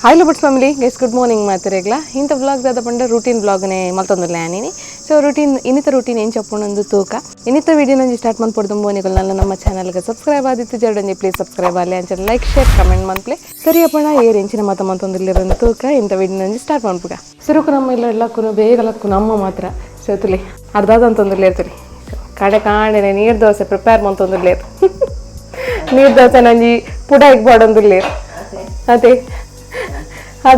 Hi ಲುಬಟ್ಸ್ family guys, good morning ಮಾತಿರೇಗ್ಲ. ಇಂಥ blog ದಾದ ಪಂಡ ರೂಟೀನ್ ಬ್ಲಾಗ್ನೇ ಮಲ್ತೊಂದುಲ್ಲ ನೀನಿ. ಸೊ ರೂಟೀನ್ ಇನ್ನಿತ ರೂಟೀನ್ ಏನು ಚಪ್ಪುಣೊಂದು ತೂಕ ಇನ್ನಿತ ವೀಡಿಯೋ ನಂಜಿ ಸ್ಟಾರ್ಟ್ ಮನ್ಪೊಡ್ದು ನಿಕುಲು ನನ್ನ ನಮ್ಮ ಚಾನಲ್ಗೆ ಸಬ್ಸ್ಕ್ರೈಬ್ ಆದಿತ್ತು ಜರಡೊಂಜಿ ಪ್ಲೀಸ್ ಸಬ್ಸ್ಕ್ರೈಬ್ ಆಗಲಿ ಅಂಚ ಲೈಕ್ ಶೇರ್ ಕಮೆಂಟ್ ಮನ್ಪ್ಲೆ ಸರಿ ಅಪ್ಪಣ ಏರ್ ಎಂಚಿನ ಮಾತ ಮಂತೊಂದುಲ್ಲೆರ್ ತೂಕ ಇಂಥ ವೀಡಿಯೋ ನಂಜಿ ಸ್ಟಾರ್ಟ್ ಮನ್ಪುಗ. ಸುರುಕು ನಮ್ಮ ಇಲ್ಲ ಲಕ್ಕುನು ಬೇಗ ಲಕ್ಕು ನಮ್ಮ ಮಾತ್ರ ಸೋತುಲಿ ಅರ್ಧಾದಂತೊಂದುಲ್ಲೇರ್ ತುಲಿ ಕಡೆ ಕಾಂಡೆನೆ ನೀರು ದೋಸೆ ಪ್ರಿಪೇರ್ ಮಂತೊಂದುಲ್ಲೇರ್. ನೀರು ದೋಸೆ ನಂಜಿ ಪುಡ ಇಗ್ಬಾಡೊಂದುಲ್ಲೇರ್. ಅದೇ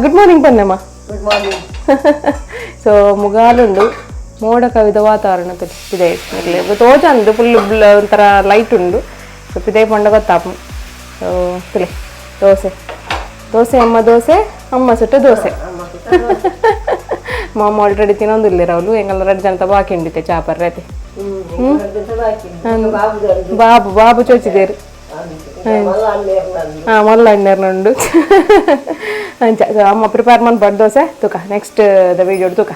ಗುಡ್ ಮಾರ್ನಿಂಗ್ ಬನ್ನಮ್ಮ. Good morning. So ಮುಗಾಲುಂಡು ಮೋಡ ಕವಿದ ವಾತಾವರಣ ಪಿದೈ ತೋಜಂದು ಫುಲ್ ಒಂಥರ ಲೈಟ್ ಉಂಡು. ಸೊ ಪಿದೈ ಪಂಡ ಗೊತ್ತಾಪು. ಸೊ ತುಲೆ ದೋಸೆ ದೋಸೆ ಅಮ್ಮ ದೋಸೆ ಅಮ್ಮ ಸುಟ್ಟ ದೋಸೆ. ಮಾಮ ಆಲ್ರೆಡಿ ತಿನ್ನೊಂದಿಲ್ಲ ಅವಳು ಎಂಗಲ್ಲ ರಡ್ಡು ಜನ ಬಾಕಿ ಉಂಡಿತೆ ಚಾಪರ್ ರೈತೆ. ಬಾಬು ಬಾಬು ಚೋಚಿದೇರು. ಹಾಂ ಮಲ್ಲ ಅಣ್ಣರ್ನುಂಡು ಅಂಚ. ಸೊ ಅಮ್ಮ ಪ್ರಿಪೇರ್ ಮನ್ ಬಡ್ ದೋಸೆ ತೂಕ ನೆಕ್ಸ್ಟ್ the video ತೂಕ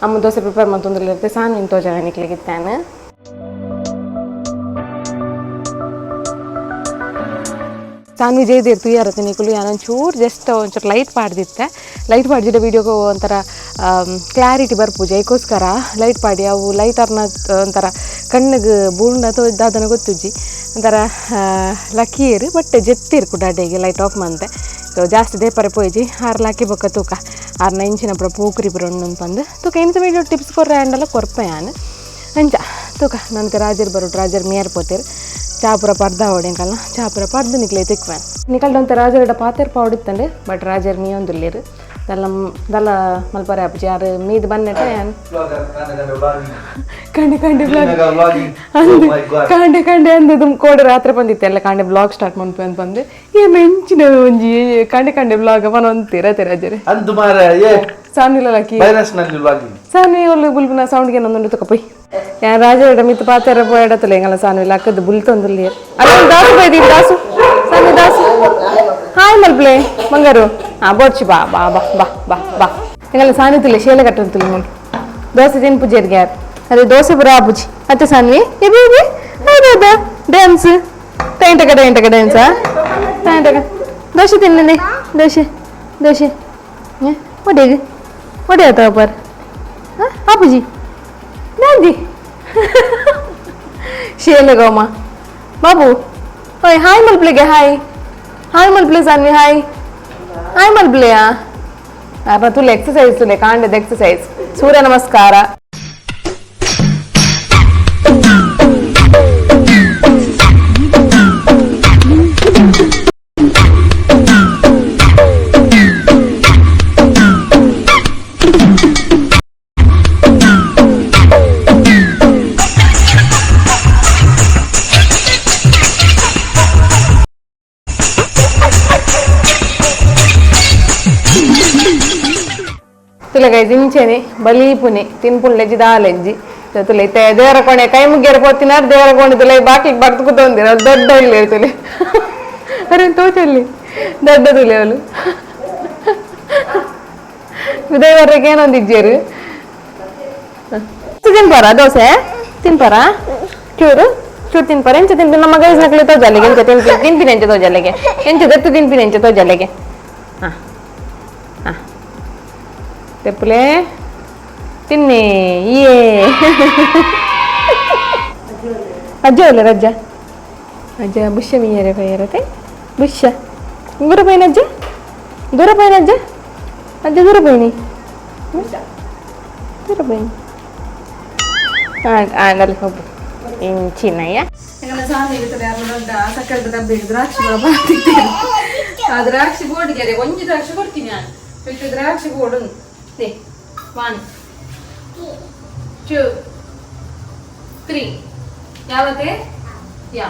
ಅಮ್ಮ ದೋಸೆ ಪ್ರಿಪೇರ್ ಮಂತೊಂದುಲ್ಲೆರ್ ಸಾನ್ ನಿನ್ ತೋಜ ನಿಕ್ಲೆಗಿತ್ತಾನೆ. ಸಾನ್ ವಿಜಯ್ ದೇರ್ ತುಯ್ಯಾರತ್ತೆ ನಿಕುಲು ಯಾನ್ ಒಂಚೂರು ಜಸ್ಟ್ ಒಂಚೂರು ಲೈಟ್ ಪಾಡ್ದಿತ್ತೆ. ಲೈಟ್ ಪಾಡ್ದಿಡ ವೀಡಿಯೋಗೆ ಒಂಥರ ಕ್ಲಾರಿಟಿ ಬರ್ಪುಜಿ, ಐಕೋಸ್ಕರ ಲೈಟ್ ಪಾಡಿ ಅವು ಲೈಟ್ ಅರ್ನ ಒಂಥರ ಕಣ್ಣಿಗೆ ಬೂಂಡ ಅಥವಾ ದಾದನ ಗೊತ್ತುಜ್ಜಿ ಒಂಥರ ಲಕ್ಕಿಯೇರು ಬಟ್ ಜೆತ್ತಿರು ಕುಡಾಡೆಗೆ ಲೈಟ್ ಆಫ್ ಮಂತೆ. ಸೊ ಜಾಸ್ತಿ ದೇಪರೆ ಪೋಯಿಜಿ ಆರು ಲಕ್ಕಿ ಬೊಕ್ಕ ತೂಕ ಆರ್ನ ಇಂಚಿನ ಪೂರ ಪೂಕುರಿ ಪೂರ ಉಂಡು ಪಂದು ತೂಕ ಇಂತ ವೀಡಿಯೋ ಟಿಪ್ಸ್ ಕೊರ್ರೆ ಆಂಡಲ ಕೊರ್ಪೆ ಯಾನ್ ಅಂಚ ತೂಕ. ನನಗೆ ರಾಜರ್ ಬರೋಡು ರಾಜರ್ ಮೇಯರ್ ಪೋತೇರು ಚಾಪುರ ಪರ್ದ ಓಡೆಂಕಲ್ಲ ಚಾಪುರ ಪರ್ದು ನಿಕ್ಲೆ ತಿಕ್ವೇನ್ ನಿಕಲ್ಡೊಂತ ರಾಜರಡ ಪಾತೆರ್ ಪಾವಡಿತ್ತಂಡೆ ಬಟ್ ರಾಜರ್ ಮೀಯೊಂದುಲ್ಲೇರು ದಲ್ಲ ದಲ್ಲ ಮಲ್ಪರೆ ಆಪುಜಿ ಯಾರು ಮೀದ್ ಬನ್ನೆಟ ಯಾನ್ ಕಂಡೆ ಕಂಡೆ ಬ್ಲಾಗ್ ಕಾಂಡೆ ಕಾಂಡೆ ಅಂದದು ಕೋಡೆ ರಾತ್ರಿ ಬಂದಿತ್ತೆ ಎಲ್ಲ ಕಾಂಡೆ ಬ್ಲಾಗ್ ಸ್ಟಾರ್ಟ್ ಮನ್ಪು ಅಂತ ಬಂದು ಏ ಮೆಂಚಿನ ಒಂಜಿ ಕಾಂಡೆ ಕಾಂಡೆ ಬ್ಲಾಗ್ ಪನೊಂತೀರ ರಾಜರೇ ಅಂದು ಮಾರ ಏ ಸಾನಿಲ್ಲ ಲಕ್ಕಿ ವೈರಸ್ ನಲ್ಲಿ ವ್ಲಾಗಿಂಗ್ ಸಾನ್ವಿ ಒಲ್ಲು ಬುಲ್ಬುನ ಸೌಂಡ್ಗೆ ನಂದುಂಡು ತಕ ಪೊಯ್ ಯಾನ್ ರಾಜರಡ ಮಿತ್ತು ಪಾತೆರ ಪೋಯಡತ್ತಲೆ ಎಂಗಲ ಸಾನ್ವಿ ಲಕ್ಕದು ಬುಲ್ತೊಂದುಲ್ಲೇರ್ ಅಲ್ಲ ದಾಸು ಬೈದಿ ದಾಸು ಸಾನ್ವಿ ದಾಸು ಹಾಯ್ ಮಲ್ಪ್ಲೆ ಮಂಗಾರು ಹಾಂ ಬೋಡ್ಚಿ ಬಾ ಬಾ ಬಾ ಬಾ ಬಾ ಬಾ ಎಂಗಲ ಸಾನ್ವಿ ತುಲೆ ಶೇಲೆ ಕಟ್ಟಂತುಲೆ ಮುಲ್ ದೋಸೆ ತಿನ್ಪುಜೇರ್ಗೆ ಯಾರು ಅದೇ ದೋಸೆ ಪುರ ಆಪುಜಿ ಅತ್ತೆ ಸಾನ್ವಿ ಎಬಿ ಎಬಿ ಹೌದೌದಾ ಡ್ಯಾನ್ಸ್ ಟೈಂಟಕ ಟೈಂಟಕ ಡ್ಯಾನ್ಸಾ ಟೈಂಟಕ ದೋಸೆ ತಿನ್ನಿ ದೋಸೆ ದೋಸೆ ಒಡೆಗೆ ಒಡೆ ಆತ ಪರ್ ಹಾಂ ಆಪುಜಿ ನಾಂದಿ ಶೇಲೆ ಗೋಮ ಬಾಬು ಓಯ್ ಹಾಯ್ ಮಲ್ಪ್ಲೆಗೆ ಹಾಯ್ ಹಾಯ್ ಮಲ್ಪ್ಲೆ ಸಾನ್ವಿ ಹಾಯ್ ಹಾಯ್ ಮಲ್ಪ್ಲೆಯಾ ಅಪ್ಪ ತುಲೆ ಎಕ್ಸಸೈಸ್ ತುಲೆ ಕಾಂಡದ ಎಕ್ಸಸೈಸ್ ಸೂರ್ಯ ನಮಸ್ಕಾರ. ತುಲೆ ಗೈಸ್ ಇಂಚೆನೆ ಬಲೀಪುನೆ ತಿನ್ಪುಂಡ್ಲೆಜ್ಜಿ ದಾಲೆಜ್ಜಿ ತುಲೆ ಇತ್ತೆ ದೇವರ ಕೋಣೆ ಕೈ ಮುಗ್ಯರ ಪೋತಿನಾರ್ ದೇವರ ಕೋಣೆ ತುಲೆ ಬಾಕಿಗೆ ಬರ್ದು ಕೂತೊಂದಿರ ದೊಡ್ಡ ಇಲ್ಲ ತುಲೆ ಅರೆ ತೋಚಲ್ಲಿ ದೊಡ್ಡ ತುಲೆ ಅವಳು ದೇವರಿಗೆ ಏನೊಂದು ಇಜ್ಜೇರು ತಿನ್ಪಾರ ದೋಸೆ ತಿನ್ಪಾರ ಚೂರು ಚೂರು ತಿನ್ಪಾರ ಎಂಚ ತಿನ್ಪಿ ನಮ್ಮ ಗೈಸ್ ನಕಲಿ ತೋಜಲ್ಲಿಗೆ ಎಂಚ ತಿನ್ಪಿ ತಿನ್ಪಿನ ಎಂಚ ತೋಜಲ್ಲಿಗೆ ಎಂಚ ದತ್ತು ತಿನ್ಪಿನ ಎಂಚ ತೋಜಲ್ಲಿಗೆ ಹಾಂ ಹಾಂ ತೆಪ್ಪುಲೆ ತಿನ್ನಿ ಏ ಅಜ್ಜ ಅಲ್ಲ ರಜ್ಜ ಅಜ್ಜ ಬುಷ್ಯ ಮೀಯರೆ ಪೈಯರತೆ ಬುಷ್ಯ ದೂರ ಪೈನ ಅಜ್ಜ ದೂರ ಪೈನ ಅಜ್ಜ ಅಜ್ಜ ದೂರ ಪೈನಿ ದೂರ ಪೈನಿ ಆಂಡಲ್ಲಿ ಹೋಗು ಇಂಚಿನಯ್ಯ ದ್ರಾಕ್ಷಿ ಆ ದ್ರಾಕ್ಷಿ ಬೋರ್ಡ್ಗೆ ಒಂಜಿ ದ್ರಾಕ್ಷಿ ಕೊಡ್ತೀನಿ ನಾನು ದ್ರಾಕ್ಷಿ ಬೋರ್ಡ್ 1 2 3 ಯಾವತ್ತೆ ಯಾ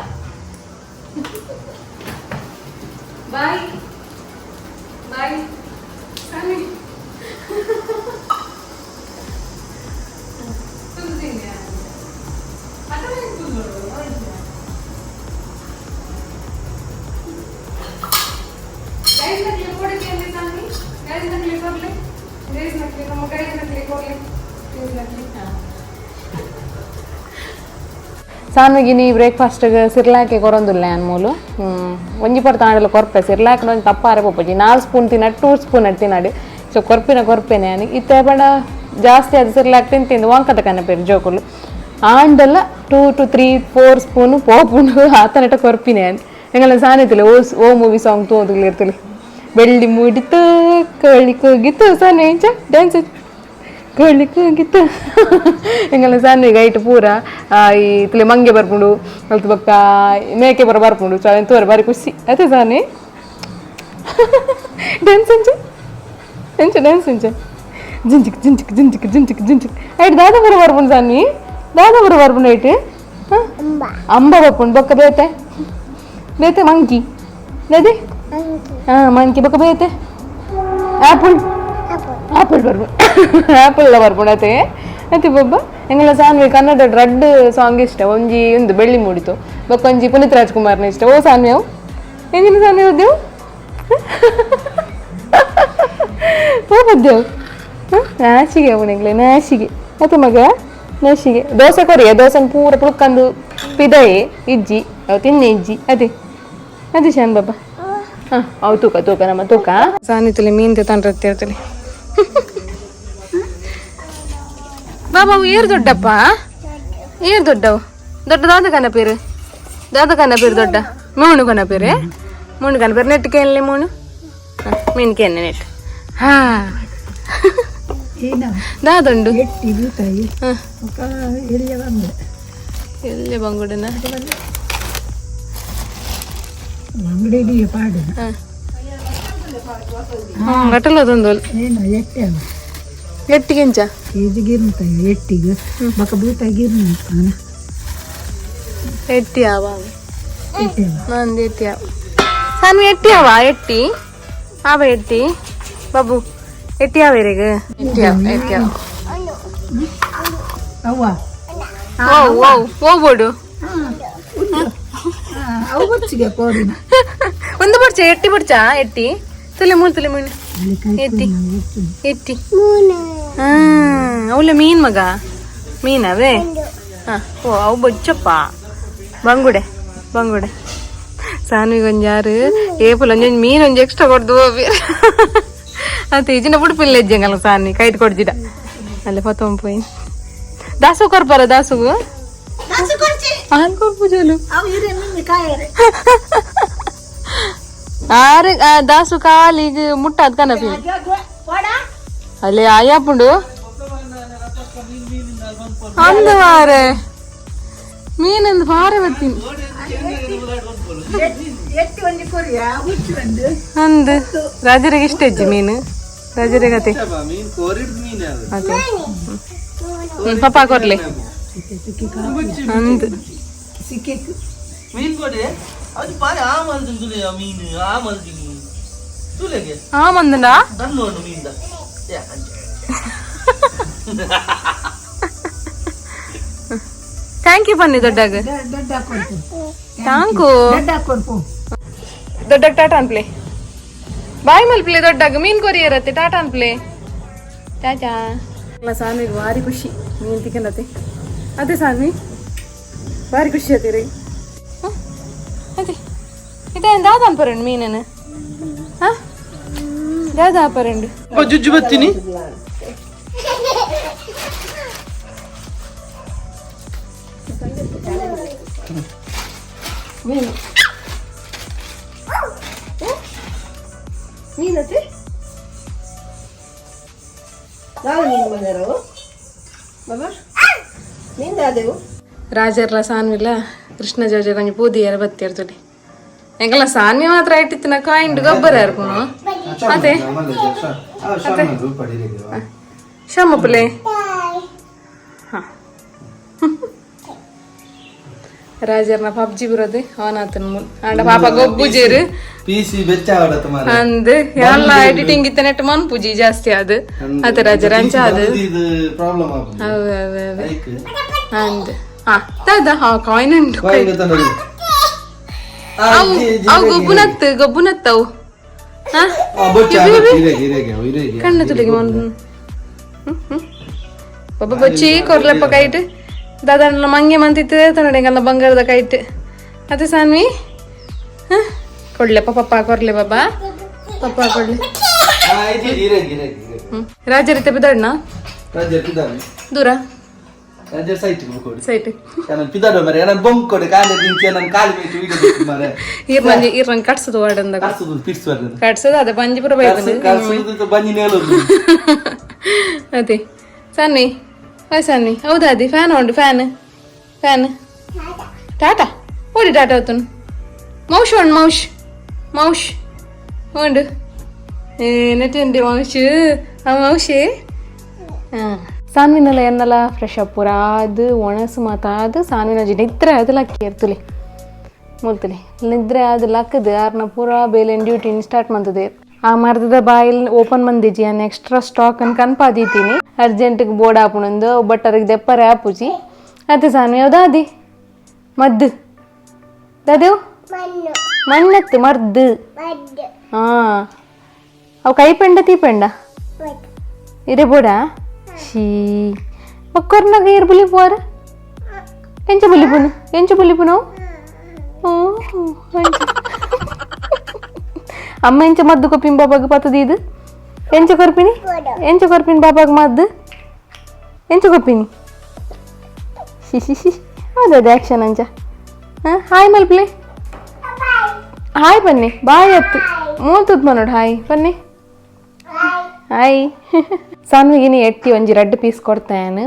ಬಾಯ್ ಬಾಯ್ ಸಾನ್ವಿ ಗೈಸ್ ನಕ್ಲಿ ಕೊಡಕ್ಕೆ ಅಲ್ಲಿ ಸಾನ್ವಿ ಗೈಸ್ ನಕ್ಲಿ ಕೊಡ್ಲಿ ಗೈಸ್ ನಕ್ಲಿ ನಮ್ಮ ಗೈಸ್ ನಕ್ಲಿ ಕೊಡ್ಲಿ ಗೈಸ್ ನಕ್ಲಿ. ಸಾನ್ವಿಗಿನಿ ಬ್ರೇಕ್ಫಾಸ್ಟ್ಗೆ ಸಿರ್ಲಾಕೆ ಕೊರೊಂದುಲ್ಲ ಅನ್ಮೂಲು ಒಂಜಿ ಪೊರ್ತು ಆಂಡಲ ಕೊರ್ಪೆ ಸಿರ್ಲಾಕ್ ಒಂಜಿ ತಪ್ಪಾರೆ ಪೋಪುಜಿ 4 ಸ್ಪೂನ್ ತಿನ್ನಡು 2 ಸ್ಪೂನ್ ತಿನ್ನಡು ಸೊ ಕೊರ್ಪಿನ ಕೊರ್ಪೆನೆ అని ಇತ್ತೆ ಪಂಡ ಜಾಸ್ತಿ ಅದು ಸಿರ್ಲಾಕ್ ತಿಂತಿಂದು ವಾಂಕದ ಕನಪೇರು ಜೋಕುಲು ಆಂಡಲ 2 to 3 4 spoon ಪೋಪುಂಡು ಆತನಟ ಕೊರ್ಪಿನೆ అని ಎಂಗಲ ಸಾನಿತಿಲ್ಲ ಓ ಓ ಮೂವಿ ಸಾಂಗ್ ತೋದುಗಳು ಇರ್ತಲಿ ಬೆಳ್ಳಿ ಮೂಡಿತು ಕೋಳಿ ಕೂಗಿತು ಸಾನೆ ಇಂಚ ಡ್ಯಾನ್ಸ್ ಕೋಳಿ ಕೂಗಿತು ಎಂಗಲ ಸಾನ್ವಿಗೆ ಐಟ್ ಪೂರ ಈ ತುಲೆ ಮಂಗೆ ಬರ್ಪುಂಡು ಅಲ್ತು ಬೊಕ್ಕ ಮೇಕೆ ಬರ ಬರ್ಪುಂಡು ಸೊ ಅವೆನ್ ತೋರ ಬಾರಿ ಖುಷಿ ಅದೇ ಸಾನೆ ಡ್ಯಾನ್ಸ್ ಅಂಚ ಎಂಚ ಡ್ಯಾನ್ಸ್ ಅಂಚ ಜಿಂಚಿಕ್ ಜಿಂಚಿಕ್ ಜಿಂಚಿಕ್ ಜಿಂಚಿಕ್ ಜಿಂಚಿಕ್ ಐಟ್ ದಾದ ಪೂರ ಬರ್ಪುಂಡು ಸಾನ್ವಿ ದಾದ ಪೂರ ಬರ್ಪುಂಡು ಐಟ್ ಅಂಬ ಬರ್ಪುಂಡು ಬೊಕ್ಕ ಬೇತೆ ಬೇತೆ ಮಂಕಿ ಅದೇ ಹಾಂ ಮಂಕಿ ಬೊಕ್ಕ ಬೇತೆ ಆಪಲ್ ಆಪಲ್ ಬರ್ಪುಂಡು ಆಪಲ್ ಬರ್ಪುಂಡು ಅತೆ ಅತೆ ಬೊಬ್ಬ ಎಂಗಲ ಸಾನ್ವಿ ಕನ್ನಡ ರಡ್ಡ್ ಸಾಂಗ್ ಇಷ್ಟ ಒಂಜಿ ಒಂದು ಬೆಳ್ಳಿ ಮೂಡಿತು ಬೊಕ್ಕ ಒಂಜಿ ಪುನೀತ್ ರಾಜ್ಕುಮಾರ್ನ ಇಷ್ಟ ಓ ಸಾನ್ವಿ ಅವು ಎಂಜಿನ ಸಾನ್ವಿ ಉದ್ದೇವು ಓ ಬದ್ದೇವು ನಾಚಿಗೆ ಅವನಿಗ್ಲೆ ನಾಚಿಗೆ ಅತೆ ಮಗ ನಾಚಿಗೆ ದೋಸೆ ಕೊರಿಯ ದೋಸೆನ ಪೂರ ಪುಳುಕಂದು ಪಿದಯೆ ಇಜ್ಜಿ ಅವು ತಿನ್ನೆ ಇಜ್ಜಿ ಅದೇ ಅದೇ ಶಾನ್ ಬಾಬಾ ಹಾಂ ಅವು ತೂಕ ತೂಕ ನಮ್ಮ ತೂಕ ಸಾನಿತಲೆ ಮೀನು ತಂಡ್ರತ್ತಿರ್ತಲೆ ಬಾಬಾ ಅವು ಏರು ದೊಡ್ಡಪ್ಪ ಏರು ದೊಡ್ಡವು ದೊಡ್ಡ ದಾದ ಕನಪೇರು ದಾದ ಕನಪೇರು ದೊಡ್ಡ ಮೂಣು ಕನಪೇರೆ ಮೂಣು ಕನಪೇರು ನೆಟ್ ಕೇಳಲಿ ಮೂಣು ಮೀನು ಕೇನೆ ನೆಟ್ ಹಾಂ ದಾದುಂಡು ಎಲ್ಲಿ ಬಂಗುಡನ ಗಟಲದೊಂದು ಎಟ್ಟಿಗೆಂಚ ಎಟ್ಟಿ ಆವ ನಂದು ಎಟ್ಟಿ ಆವ ಸಾನ್ವಿ ಎಟ್ಟಿ ಆವ ಎಟ್ಟಿ ಆವ ಎಟ್ಟಿ ಬಾಬು ಎಟ್ಟಿ ಆವ ಇರೆಗ್ ಎಟ್ಟಿ ಆವ ಎಟ್ಟಿ ಆವ ಓ ಓ ಓ ಬೋಡು ಒಂದು ಬೊಡ್ಚ ಎಟ್ಟಿ ಬೊಡ್ಚ ಎಟ್ಟಿ ತುಲೆ ಮೂರು ತುಲೆ ಮೀನು ಎಟ್ಟಿ ಎಟ್ಟಿ ಅವಳ ಮೀನ್ ಮಗ ಮೀನವೇ ಹಾಂ ಓ ಅವು ಬೊಚ್ಚಪ್ಪ ಬಂಗುಡೆ ಬಂಗುಡೆ ಸಾನ್ವಿಗೆ ಒಂಜಾರು ಏಪುಲ ಒಂಜೊಂಜಿ ಮೀನು ಒಂಜಿ ಎಕ್ಸ್ಟ್ರಾ ಕೊಡ್ದು ಅತ್ತೆ ಇಜಿನ ಬುಡುಪಿಲ್ಲ ಇಜ್ಜಂಗಲ್ಲ ಸಾನ್ವಿ ಕೈಟ್ ಕೊಡ್ಜಿಡ ಅಲ್ಲೇ ಪತ್ತೊಂಪೋಯಿ ದಾಸು ಕೊರ್ಪಾರ ದಾಸುಗು ಆನ್ ಕೊರ್ಪುಜಲು ಆರು ದಾಸು ಕಾಲಿಗೆ ಮುಟ್ಟಾದ ಕನಪಿ ಅಲ್ಲೇ ಆಯಾಪುಂಡು ಅಂದ ವಾರೆ ಮೀನಂದು ಬಾರೆ ಬರ್ತೀನಿ ಅಂದು ರಾಜರಿಗೆ ಇಷ್ಟ ಇಜ್ಜಿ ಮೀನು ರಾಜರಿಗೆ ಅತೆ ಅದೇ ಪಪ್ಪ ಕೊರ್ಲಿ ಅಂದು ಆ ಮಂದನಾ thank you ಬನ್ನಿ ದೊಡ್ಡಾಗ thank ದೊಡ್ಡಾಗ ಟಾಟಾ ಅನ್ಪ್ಲೆ ಬಾಯ್ ಮಲ್ಪ್ಲೆ ದೊಡ್ಡಾಗ ಮೀನ್ ಕೊರಿಯರತ್ತೆ ಟಾಟಾ ಅನ್ಪ್ಲೆ ಟಾಟಾ ಸಾನ್ವಿಗೆ ಭಾರಿ ಖುಷಿ ಮೀನ್ ತಿಕ್ಕಂಡತೆ ಅದೇ ಸಾನ್ವಿ ಭಾರಿ ಖುಷಿ ಅದೇ ರೀ ಅದೇ ಇದೆ ದಾದ ಅನ್ಪರಂಡು ಮೀನನ್ನು ಹಾಂ ದಾದ ಅಪರಂಡು ಜುಜ್ಜು ಬತ್ತೀನಿ ಮೀನು ಮೀನತ್ತೆ ರಾಜರ್ಲ ಸಾನ್ವಿಲ ಕೃಷ್ಣ ಜೋಜ ಕೊಂಚ ಪೂದಿಯರ ಬತ್ತಿಯರ್ ತುಲಿ ಎಂಕಲ್ಲ ಸಾನ್ವಿ ಮಾತ್ರ ಇಟ್ಟಿತ್ತಿನ ಕಾಯಿಂಡ್ ಗೊಬ್ಬರ ಇರ್ಪುನು ಅದೇ ಶಮಪುಲೆ ರಾಜರ್ನ ಪಬ್ಜಿ ಬರೋದು ಅವನಾತನ ಮೂಲ್ ಅಂಡ ಪಾಪ ಗೊಬ್ಬುಜೇರು ಪಿಸಿ ಬೆಚ್ಚ ಆವಡತ್ತ ಮಾರೆ ಅಂದ್ ಎಲ್ಲ ಎಡಿಟಿಂಗ್ ಇತ್ತ ನೆಟ್ ಮನ್ಪುಜಿ ಜಾಸ್ತಿ ಅದು ಅದೇ ರಾಜರ ಅಂಚ ಅದು ಇದು ಪ್ರಾಬ್ಲಮ್ ಆಪುಂಡು ಹೌದು ಹೌದು ಹೌದು ಐಕ್ ಅಂದ್ ಹಾ ದಾದ ಹಾ ಕಾಯಿನ್ ಉಂಟು ಕಾಯಿನ್ ತಂದಡಿ ಅವು ಅವು ಗೊಬ್ಬುನತ್ತು ಗೊಬ್ಬುನತ್ತು ಅವು ಹಾ ಬೊಚ್ಚ ಇರೇಗೆ ಇರೇಗೆ ಇರೇಗೆ ಕಣ್ಣು ತುಲಿಗೆ ಮನ್ ಒಬ್ಬ ಬೊಚ್ಚಿ ಕೊರ್ಲಪ್ಪ ಕೈಟ್ ದಾದಾಂಡಲ ಮಂಗೆ ಮಂತಿತ್ತಿದೆ ತನ್ನಡೆ ಎಂಕಲ್ನ ಬಂಗಾರದ ಕೈಟ್ ಅದೇ ಸಾನ್ವಿ. ಕೊಡ್ಲೆ ಪಪ್ಪ ಕೊರ್ಲೆ ಬಾಬಾ ಪಪ್ಪ ಕೊಡ್ಲೆ. ರಾಜರಿತೆ ಬಿದಣ್ಣ ದೂರ ಸೈಟ್ ಈರ್ ಮಂಜಿ ಈರ್ ನಂಗೆ ಕಟ್ಸೋದು ವಾರ್ಡಂದಾಗ ಕಟ್ಸೋದು ಅದೇ ಬಂಜಿಪುರ ಬೈತಾನೆ ಅದೇ ಸನ್ನಿ ಹಾಯ್ ಸನ್ನಿ. ಹೌದಾ ಅದಿ ಫ್ಯಾನ್ ಉಂಟು ಫ್ಯಾನ್ ಫ್ಯಾನ್ ಟಾಟಾ ಓಡಿ ಟಾಟಾ ಹೋತನು ಮೌಶ್ ಉಂಡು ಮೌಶ್ ಮೌಶ್ ಉಂಡು ನೆಟ್ಟುಂಡಿ ಮೌಶ್ ಆ ಮೌಶೇ. ಹಾಂ ಸಾನ್ವಿನೆಲ್ಲ ಎನ್ನಲ ಫ್ರೆಶ್ ಅಪ್ ಪೂರ ಅದು ಒಣಸು ಮಾತಾದು ಸಾನ್ವಿನ ನಿದ್ರೆ ಅದು ಲಕ್ಕಿ ಇರ್ತುಲಿ ಮುಲ್ತಲಿ ನಿದ್ರೆ ಅದು ಲಕ್ಕದು ಆರ್ನ ಪೂರ ಬೇಲೆನ್ ಡ್ಯೂಟಿನ ಸ್ಟಾರ್ಟ್ ಮಂತದೆ. ಆ ಮರದ ಬಾಯಿಲ್ ಓಪನ್ ಮಂದಿಜಿ ಅನ್ನ ಎಕ್ಸ್ಟ್ರಾ ಸ್ಟಾಕ್ ಅನ್ ಕನ್ಪಾದೀತೀನಿ ಅರ್ಜೆಂಟ್ಗೆ ಬೋರ್ಡ್ ಆಪುಣಂದು ಬಟ್ಟರಿಗೆ ದೆಪ್ಪರೆ ಆಪುಜಿ ಅದೇ ಸಾನ್ವಿ. ಹೌದಾ ಅದಿ ಮದ್ದು ದಾದೇವು ಮಣ್ಣತ್ತು ಮರ್ದು. ಹಾಂ ಅವು ಕೈ ಪೆಂಡ ತೀ ಪೆಂಡ ಇರೆ ಬೋಡ ಶೀ ಒಕ್ಕೊರ್ನಾಗ ಏರ್ ಬುಲಿಪುವಾರ ಎಂಚ ಬುಲಿಪುನು ಎಂಚ ಬುಲಿಪುನು ಅಮ್ಮ ಎಂಚ ಮದ್ದು ಕೊಪ್ಪಿನ ಬಾಬಾಗ ಪತ್ತದೀದು ಎಂಚ ಕೊರ್ಪಿನಿ ಎಂಚ ಕೊರ್ಪಿನಿ ಬಾಬಾಗ ಮದ್ದು ಎಂಚ ಕೊಪ್ಪಿನಿ she she she. ಹೌದದು ಆ್ಯಕ್ಷನ್ ಅಂಚ. ಹಾಂ ಹಾಯ್ ಮಲ್ಪ್ಲೆ ಹಾಯ್ ಬನ್ನಿ ಬಾಯ್ ಅತ್ತು ಮೂತದ್ ಮನೋಡು ಹಾಯ್ ಬನ್ನಿ ಹಾಯ್. ಸಾನ್ವಿಗಿನಿ ಎಟ್ಟಿ ಒಂಜಿ ರಡ್ಡ್ ಪೀಸ್ ಕೊಡ್ತೇನೆ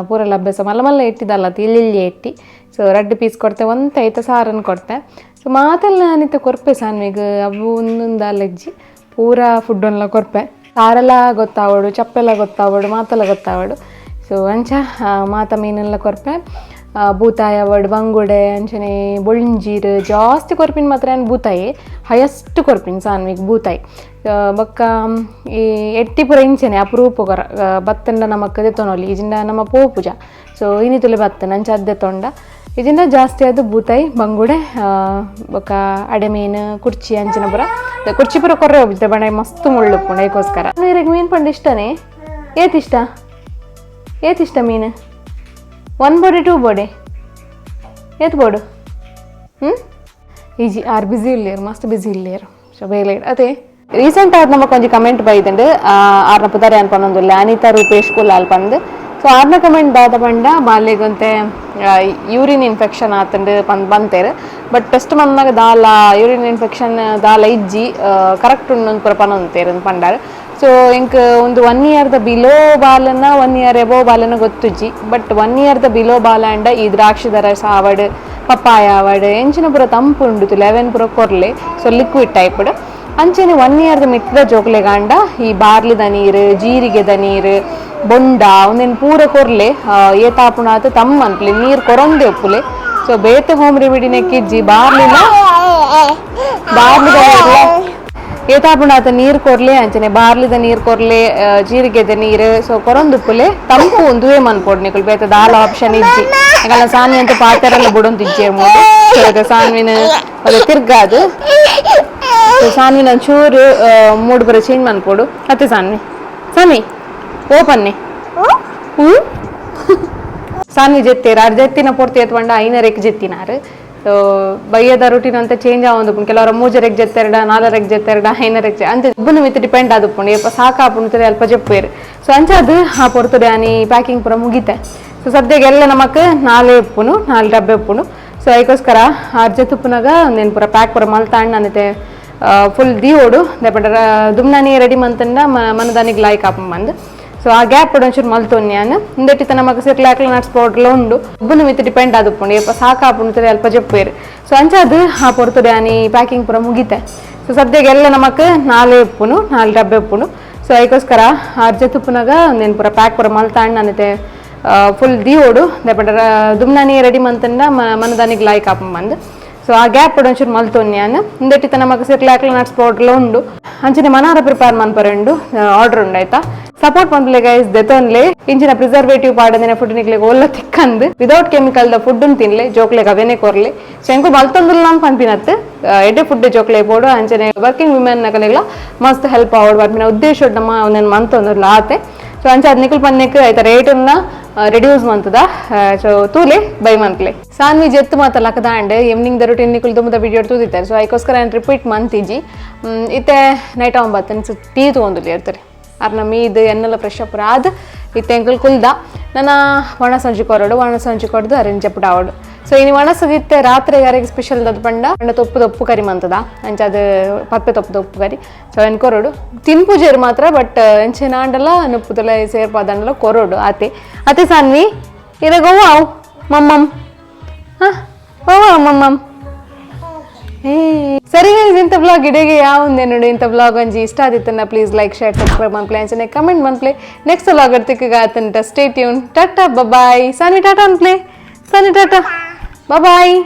ಪೂರೆಲ್ಲ ಅಭ್ಯಾಸ ಮಲ್ಲ ಮಲ್ಲ ಎಟ್ಟಿದಲ್ಲ ಇಲ್ಲಿ ಎಟ್ಟಿ ಸೊ ರಡ್ಡ್ ಪೀಸ್ ಕೊಡ್ತೆ ಒಂತ ಐತ ಸಾರನ್ನು ಕೊಡ್ತೆ. ಸೊ ಮಾತೆಲ್ಲ ನಾನಿತ್ತ ಕೊರ್ಪೆ ಸಾನ್ವಿಗ್ ಅವು ಒಂದೊಂದು ಅಲ್ಲಜ್ಜಿ ಪೂರಾ ಫುಡ್ ಕೊರ್ಪೆ ಸಾರೆಲ್ಲ ಗೊತ್ತಾವಡು ಚಪ್ಪೆಲ್ಲ ಗೊತ್ತಾವಡು ಮಾತೆಲ್ಲ ಗೊತ್ತಾವಡು. ಸೊ ಅಂಚ ಮಾತ ಮೀನೆಲ್ಲ ಕೊರ್ಪೆ ಬೂತಾಯಿ ಅವಡ್ ಬಂಗುಡೆ ಅಂಚನೆ ಬೊಳ್ಂಜೀರು ಜಾಸ್ತಿ ಕೊರ್ಪಿನ ಮಾತ್ರ ಏನು ಬೂತಾಯಿ ಹೈಯೆಸ್ಟ್ ಕೊರ್ಪಿನ ಸಾನ್ವಿಗ್ ಬೂತಾಯಿ ಬೊಕ್ಕ ಈ ಎಟ್ಟಿ ಪೂರ ಇಂಚನೆ ಅಪರೂಪ ಕೊರ ಬತ್ತಂಡ ನಮಕ್ ದೆತ್ತೊನೊಲಿ ಇಜಿಂಡ ನಮ್ಮ ಪೋಪುಜ ಸೊ ಇನಿ ತುಲೆ ಬತ್ತನ ಅಂಚ ಅದ್ ದೆತ್ತೊಂಡ ಇಜಿಂಡ ಜಾಸ್ತಿ ಅದು ಬೂತಾಯಿ ಬಂಗುಡೆ ಬೊಕ್ಕ ಅಡೆ ಮೀನು ಕುರ್ಚಿ ಅಂಚಿನ ಪೂರ ಕುರ್ಚಿ ಪೂರ ಕೊರ್ರೆ ಹೋಗ್ಬಿಡ್ತೆ ಬಣ್ಣ ಮಸ್ತ್ ಮುಳ್ಳು ಉಪ್ಪುಂಡು ಅದಕ್ಕೋಸ್ಕರ. ನೀರಿಗೆ ಮೀನು ಪಂಡ ಇಷ್ಟನೇ ಏತಿಷ್ಟ ಏತಿಷ್ಟ ಮೀನು one body two body ಏತ್ ಬೋಡು ಹ್ಞೂ ಈಜಿ ಆರ್ ಬಿಸಿ ಇಲ್ಲೇರು ಮಸ್ತ್ ಬಿಸಿ ಇಲ್ಲೇರು ಸೊ ಬೇಲೆ ಅದೇ ರೀಸೆಂಟ್ ಆದ ನಮಕ್ ಒಂಜಿ ಕಮೆಂಟ್ ಬೈದಂಡು ಆರ್ನ ಪುದಾರೆ ಅನ್ಪನೊಂದುಲ್ಲ ಅನಿತಾ ರೂಪೇಶ್ ಕುಲಾಲ್ ಪಂದ್. ಸೊ ಆರ್ನ ಕಮೆಂಟ್ ದಾದ ಪಂಡ ಬಾಲ್ಯಗಂತೆ ಯೂರಿನ್ ಇನ್ಫೆಕ್ಷನ್ ಆತಂಡು ಪಂದ್ ಬಂತೇರು ಬಟ್ ಟೆಸ್ಟ್ ಬಂದಾಗ ದಾಲ ಯೂರಿನ್ ಇನ್ಫೆಕ್ಷನ್ ದಾಲ ಇಜ್ಜಿ ಕರೆಕ್ಟ್ ಉಂಡು ಪೂರ ಪನೊಂತೇರು ಪಂಡಾರ್. ಸೊ ಇಂಕ್ ಒಂದು 1 ಇಯರ್ ದ ಬಿಲೋ ಬಾಲನ 1 ಇಯರ್ ಎಬೋ ಬಾಲನ ಗೊತ್ತುಜ್ಜಿ but 1 year the below ಬಾಲ ಅಂಡ ಈ ದ್ರಾಕ್ಷಿದ ರಸ ಆವಡ್ ಪಪ್ಪಾಯ ಆವಡ್ ಎಂಚಿನ ಪೂರ ತಂಪು ಉಂಡು ಲೆವೆನ್ ಪೂರ ಕೊರ್ಲೆ so liquid typed ಅಂಚನೆ 1 ಇಯರ್ ದ ಮಿತ್ತದ ಜೋಕ್ಲೆಗಾಂಡ ಈ ಬಾರ್ಲಿದ ನೀರು ಜೀರಿಗೆದ ನೀರು ಬೊಂಡ ಒಂದೇನು ಪೂರ ಕೊರ್ಲೆ ಏತಾಪುಣಾತ ತಮ್ಮ ಅನ್ಪ್ಲೆ ನೀರು ಕೊರೊಂದೆ ಉಪ್ಪುಲೆ. ಸೊ ಬೇತೆ ಹೋಮ್ ರೆಮಿಡಿ ನೆಕ್ಕಿಜ್ಜಿ ಬಾರ್ಲಿನ ಬಾರ್ಲಿದ ಏತಾಪುಣಾತ ನೀರು ಕೊರ್ಲೆ ಅಂಚನೆ ಬಾರ್ಲಿದ ನೀರು ಕೊರ್ಲೆ ಜೀರಿಗೆದ ನೀರು ಸೊ ಕೊರೊಂದುಪ್ಪುಲೆ ತಂಪು ಒಂದುವೇ ಮನ್ಪೊಡು ನಿಕುಲು ಬೇತೆ ದಾಲ ಆಪ್ಷನ್ ಇಜ್ಜಿ ಎಂಕಲ್ನ ಸಾನ್ವಿ ಅಂತ ಪಾತೆರೆಲ್ಲ ಬುಡೊಂತಿಜ್ಜೆ ಮೂಲು ಸಾನ್ವಿನ ಅದು ತಿರ್ಗಾದು ಸೊ ಸಾನ್ವಿನ ಒಂಚೂರು ಮೂಡು ಬರ ಚೇಂಜ್ ಮನ್ಪೊಡು ಅತ್ತೆ ಸಾನ್ವಿ ಸಾನ್ವಿ ಓ ಪನ್ನೆ ಹ್ಞೂ ಸಾನ್ವಿ ಜೆತ್ತೇರು ಆರು ಜೆತ್ತಿನ ಪೊರ್ತು ಎತ್ಕೊಂಡ ಐನರೆಕ್ ಜೆತ್ತಿನಾರು. ಸೊ ಬಯ್ಯದ ರುಟೀನ್ ಅಂತ ಚೇಂಜ್ ಆವೊಂದು ಕೆಲವರ ಮೂಜರೆಗ್ ಜೆತ್ತೆರಡ ನಾಲರೆಗ್ ಜೆತ್ತೆರಡ ಐನರೆಗ್ ಅಂಚ ಒಬ್ಬನ ಮಿತ್ ಡಿಪೆಂಡ್ ಆದುಪ್ಪುಂಡು ಏಪ ಸಾಕಾಪುಂಡು ಅಲ್ಪ ಜೆಪ್ಪೇರು. ಸೊ ಅಂಚ ಅದು ಆ ಪೊರ್ತುಡೆ ಆನಿ ಪ್ಯಾಕಿಂಗ್ ಪೂರ ಮುಗಿತೆ. ಸೊ ಸದ್ಯಕ್ಕೆ ನಮಕ್ ನಾಲೆ ಉಪ್ಪುನು ನಾಲ್ ಡಬ್ಬೆ ಉಪ್ಪುನು. ಸೊ ಅದಕ್ಕೋಸ್ಕರ ಆರು ಜೆತ್ತುಪ್ಪುನಾಗ ಒಂದೇನು ಪೂರ ಪ್ಯಾಕ್ ಪೂರ ಮಲ್ತಾಂಡ್ ನಾನೈತೆ ಫುಲ್ ದಿಯೋಡು ದಪಂಡ ದುಮ್ನಾನಿ ರೆಡಿ ಮಂತಂಡ ಮನದಾನಿಗೆ ಲಾಯ್ಕ್ ಆಪ ಮಂದ್. ಸೊ ಆ ಗ್ಯಾಪ್ ಒಂಚೂರು ಮಲ್ತೊನ್ಯಾನ್ ಇಂದೆಟ್ಟಿತ ನಮಕ್ ಸಿರ್ಲಾಕ್ಲ ನಟ್ಸ್ ಪೌಡ್ರ್ಲ ಉಂಡು ಒಬ್ಬನ ಮಿತ್ ಡಿಪೆಂಡ್ ಆದುಪ್ಪುಂಡು ಏಪ ಸಾಕಾಪುಂಡು ಅಲ್ಪ ಜೆಪ್ಪೇರು. ಸೊ ಅಂಚ ಅದು ಆ ಪೊರ್ತುಡೆ ಆನಿ ಪ್ಯಾಕಿಂಗ್ ಪೂರ ಮುಗಿತೆ. ಸೊ ಸದ್ಯಕ್ಕೆ ನಮಕ್ ನಾಲೆ ಉಪ್ಪುನು ನಾಲ್ ಡಬ್ಬೆ ಉಪ್ಪುನು. ಸೊ ಅದಕ್ಕೋಸ್ಕರ ಆರು ಜೆತ್ತುಪ್ಪುನಾಗ ಒಂದೇನು ಪೂರ ಪ್ಯಾಕ್ ಪೂರ ಮಲ್ತಾಂಡ್ ನಾನೈತೆ ಫುಲ್ ದಿಯೋಡು ದಪಂಡ ದುಮ್ನಾನಿ ರೆಡಿ ಮಂತಂಡ ಮನದಾನಿಗೆ ಲಾಯ್ಕ್ ಆಪ ಮಂದ್. ಸೊ ಆ ಗ್ಯಾಪ್ ಒಂಚೂರು ಮಲ್ತೊನ್ಯಾನ್ ಇಂದೆಟ್ಟಿತ ನಮಕ್ ಸಿರ್ಲಾಕ್ಲ ನಟ್ಸ್ ಪೌಡ್ರ್ಲ ಉಂಡು ಅಂಚನೆ ಮನಾರ ಪ್ರಿಪೇರ್ ಮನ್ಪರೆ ಉಂಡು ಆರ್ಡರ್ ಉಂಡು ಆಯ್ತಾ. ಸಪೋರ್ಟ್ ಪನ್ಪುಲೆ ಗೈಸ್ ದೆತೊನ್ಲೆ ಇಂಚಿನ ಪ್ರಿಸರ್ವೇಟಿವ್ ಪಾಡಂದಿನ ಫುಡ್ ನಿಕ್ಲೆಗ್ ಓಲ್ಲ ತಿಕ್ಕಂದು without chemical the food ತಿನ್ಲೆ ಜೋಕ್ಲೆಗ್ ಅವೇನೆ ಕೊರ್ಲೆ. ಸೊ ಎಂಕು ಮಲ್ತೊಂದುಲ್ಲ ಪನ್ಪಿನತ್ತು ಎಡ್ಡೆ ಫುಡ್ ಜೋಕ್ಲೆ ಬೋಡು ಅಂಚನೆ ವರ್ಕಿಂಗ್ ವುಮೆನ್ ನಕಲೆಗ್ಲ ಮಸ್ತ್ ಹೆಲ್ಪ್ ಆವಡ್ ಪನ್ಪಿನ ಉದ್ದೇಶ ನಮ್ಮ ಒಂದೊಂದು ಮಂತೊಂದುಲ್ಲ ಆತೆ. ಸೊ ಅಂಚ ಅದ್ ನಿಕುಲ್ ಪನ್ನೆಕ್ ಆಯ್ತಾ ರೇಟ್ ರೆಡ್ಯೂಸ್ ಮಂತದ. ಸೊ ತೂಲೆ, ಬೈ ಮನ್ಪ್ಲೆ. ಸಾನ್ವಿ ಜೆತ್ತು ಮಾತ ಲಕದಾಂಡ್. ಈವ್ನಿಂಗ್ the routine ನಿಕುಲು ದುಂಬುದ ವಿಡಿಯೋ ತೂದಿತ್ತಾರೆ. ಸೊ ಐಕೋಸ್ಕರ ನಾನು ರಿಪೀಟ್ ಮಂತಿಜಿ. ಇತ್ತೆ ನೈಟ್ ಅವನ್ ಬತ್ತನ್ ಟೀ ತಗೊಂದುಲಿ ಇರ್ತಾರೆ. ಅರ್ನ ಮೀದ್ ಎನ್ನೆಲ್ಲ ಫ್ರೆಶ್ ಅಪ್ ಆದ್ ಇತ್ತೆ ಎಂಕಲ್ ಕುಲ್ದ. ನನ್ನ ಒಣ ಸಂಜೆ ಕೊರಡು, ಒಣ ಸಂಜೆ ಕೊಡ್ದು ಅರೆಂಜ್ ಆವಡು. ಸೊ ಇನಿ ಒಣಸದಿತ್ತೆ ರಾತ್ರಿ ಯಾರಿಗೆ ಸ್ಪೆಷಲ್ ದದ್ ಪಂಡ ಪಂಡ ತೊಪ್ಪು ತೊಪ್ಪು ಕರಿ ಮಂತದ. ಅಂಚ ಅದು ಪಪ್ಪೆ ತೊಪ್ಪು ತೊಪ್ಪು ಕರಿ. ಸೊ ಎನ್ ಕೊರಡು ತಿನ್ಪುಜೇರು ಮಾತ್ರ, ಬಟ್ ಎಂಚೆ ನಾಂಡಲ ನುಪ್ಪುದಲ ಸೇರ್ಪಾದಂಡಲ ಕೊರಡು ಆತೆ. ಅತೆ ಸಾನ್ವಿ, ಇರಗ ಅವು ಮಮ್ಮಮ್. ಹಾಂ, ಓ ಮಮ್ಮಮ್. ಏ ಸರಿ ಗೈಸ್, ಇಂಥ ಬ್ಲಾಗ್ ಇಡೆಗೆ ಯಾವಂದೆ ನೋಡಿ. ಇಂಥ ಬ್ಲಾಗ್ ಒಂಜಿ ಇಷ್ಟ ಆದಿತ್ತನ್ನ ಪ್ಲೀಸ್ ಲೈಕ್, ಶೇರ್, ಸಬ್ಸ್ಕ್ರೈಬ್ ಮನ್ಪ್ಲೆ, ಅಂಚನೆ ಕಮೆಂಟ್ ಮನ್ಪ್ಲೆ. ನೆಕ್ಸ್ಟ್ ವ್ಲಾಗ್ ತಿಕ್ಕಗ ಆತಂಟ. Stay tune, tata, bye. Saanvi, Tata ಅನ್ಪ್ಲೆ. Saanvi, tata, boy.